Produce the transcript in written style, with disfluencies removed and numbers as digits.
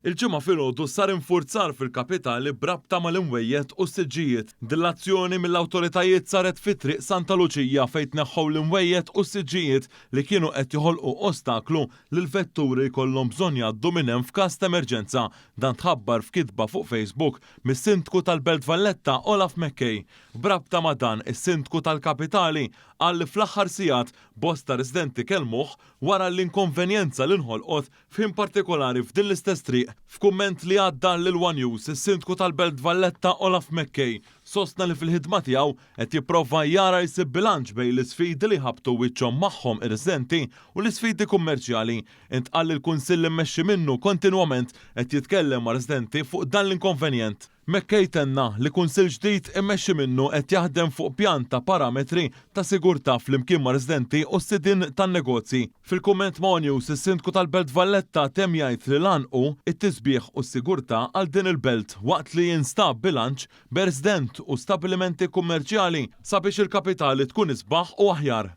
Il-Ġimgħa filgħodu sar infurzar fil-kapitali b'rabta mal-imwejjed u s-siġġijiet. Din l-azzjoni mill-awtoritajiet saret fi Triq Santa Luċija fejn tneħħew l-imwejjed u s-siġġijiet li kienu qed joħolqu ostaklu li l-vetturi jkollhom bżonn jgħaddu minn hemm f'każ ta' emerġenza. Dan tħabbar f'kitba fuq Facebook mis-Sindku tal-Belt Valletta Olaf McKay. B'rabta ma' dan, is-Sindku tal-kapitali qal li fl-aħħar sigħat bosta residenti kellmuh wara l-inkonvenjenza li nħolqot F'ħin partikolari f'din l-istess triq, f'kumment li għadda lil one News, is-Sindku tal-Belt Valletta Olaf McKay sostna li fil-ħidma tiegħu qed jipprova jara jsib bilanċ bejn l-isfidi li jħabbtu wiċċhom magħhom ir-residenti u l-isfidi kummerċjali. Intqal li l-Kunsill immexxi minnu kontinwament qed jitkellem mar-residenti fuq dan l-inkonvenjent. McKay tenna li kunsill ġdid immexxi minnu qed jaħdem fuq pjan ta' parametri ta' sigurtà flimkien ma' residenti u s-sidien tan-negozji. Fil-kumment ma' one News, is-Sindku tal-Belt Valletta temm jgħid li l-għan hu t-tisbiħ u s-sigurtà għal din il-belt waqt li jinstab bilanċ bejn resident u stabbilimenti kummerċjali sabiex il-kapitali tkun isbaħ u aħjar.